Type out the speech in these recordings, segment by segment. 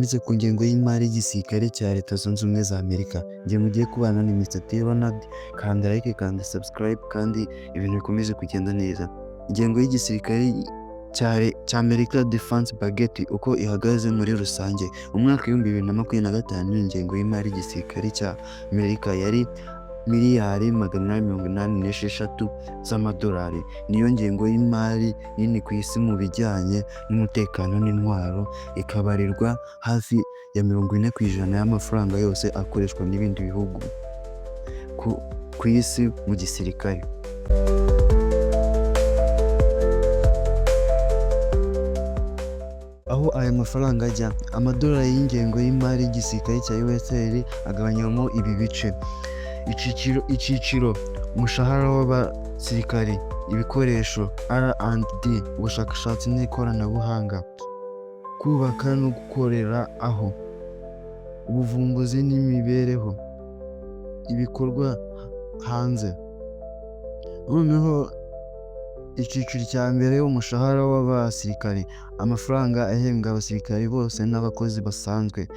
Ryimbitse ku ngengo y'imari y'igisirikare cya Leta Zunze Ubumwe za Amerika. Njye mugiye kubana ni Mr T Ronald, kanda like, kanda subscribe kandi ibintu bikomeze kugenda neza. Ingengo y'igisirikare cya Amerika, Defense Budget, uko ihagaze muri rusange. Mu mwaka w'2025, ingengo y'imari y'igisirikare cya Amerika yari miliyari 886 z'amadolari. Niyo ngengo y'imari nini ku isi mu bijyanye n'umutekano n'intwaro, ikabarirwa hafi ya 40% y'amafaranga yose akoreshwa n'ibindi bihugu ku isi mu gisirikare. Aho aya mafaranga ajya: amadolari y'ingengo y'imari y'igisirikare cya USA agabanywamo ibi bice. Icyiciro: umushahara w'abasirikari, ibikoresho, R&D, ubushakashatsi n'ikoranabuhanga, kubaka no gukorera aho, ubuvumbuzi n'imibereho, ibikorwa hanze. Noneho icyiciro cya mbere, umushahara w'abasirikari, amafaranga ahembwa abasirikari bose n'abakozi basanzwe.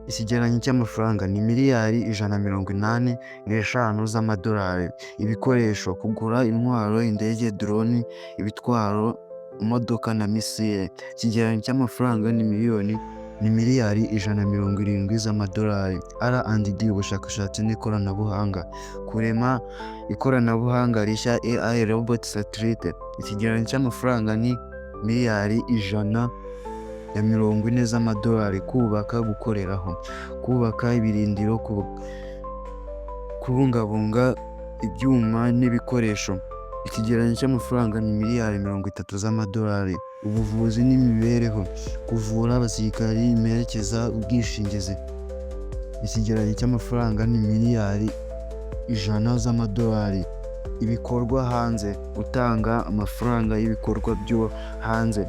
Ikigereranyo cy'amafaranga ni miliyari 185 z'amadolari. Ibikoresho: kugura intwaro, indege, drone, ibitwaro, imodoka na misile. Ikigereranyo cy'amafaranga ni miliyari 170 z'amadolari. R&D, ubushakashatsi n'ikoranabuhanga, kurema ikoranabuhanga rishya, AI, robot, satellite. Ikigereranyo cy'amafaranga ni miliyari 140 z'amadolari. Kubaka, gukoreraho, kubaka ibirindiro, kubungabunga ibyuma n'ibikoresho. Ikigereranyo cy'amafaranga ni miliyari 30 z'amadolari. Ubuvuzi n'imibereho, kuvura abasirikari, imperekeza, ubwishingizi. Ikigereranyo cy'amafaranga ni miliyari 100 z'amadolari. Ibikorwa hanze, gutanga amafaranga y'ibikorwa byo hanze,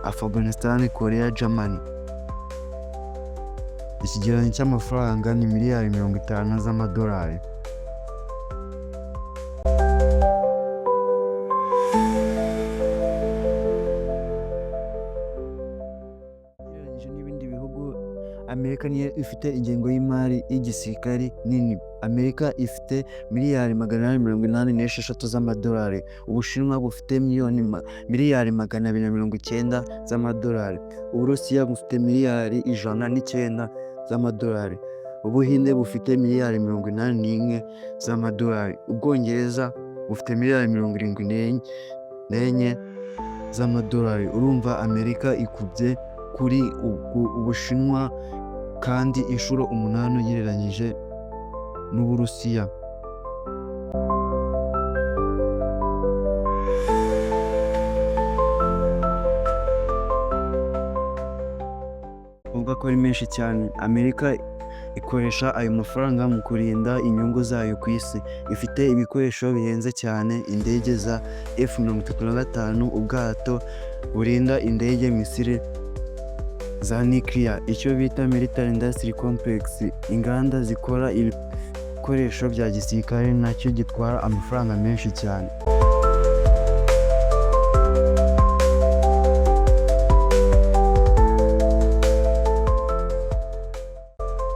Afghanistan, Korea, Germany. Ikigereranyo cy'amafaranga ni miliyari 50 z'amadolari. Ugereranyije n'ibindi bihugu, Amerika niyo ifite ingengo y'imari y'igisirikari nini. Amerika ifite miliyari 886 z'amadolari. Ubushinwa bufite miliyari 290 z'amadolari. Uburusiya bufite miliyari 109 z'amadolari. Ubuhinde bufite miliyari 81 z'amadolari. Ubwongereza bufite miliyari 74 z'amadolari. Urumva Amerika ikubye kuri Ubushinwa kandi inshuro 8 ugereranyije n'Uburusiya. Uvuga ko ari menshi cyane. Amerika ikoresha ayo mafaranga mu kurinda inyungu zayo ku isi. Ifite ibikoresho bihenze cyane, indege za F-35, ubwato burinda indege, misile za nuclear, icyo bita military industry complex, inganda zikora ibikoresho bya gisirikare, nacyo gitwara amafaranga menshi cyane.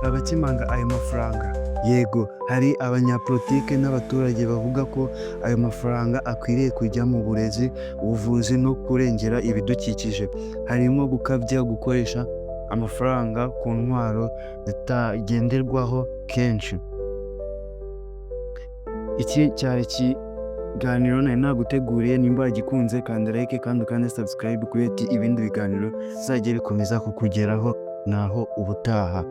Abakemanga ayo mafaranga: yego, hari abanyapolitike n'abaturage bavuga ko ayo mafaranga akwiriye kujya mu burezi, ubuvuzi no kurengera ibidukikije. Harimo gukabya gukoresha amafaranga ku ntwaro zitagenderwaho kenshi. Iki cyari ikiganiro nari naguteguriye. Nimba wagikunze, kanda like kandi ukande subscribe kuri ibindi biganiro bizajya bikomeza kukugeraho. Naho ubutaha.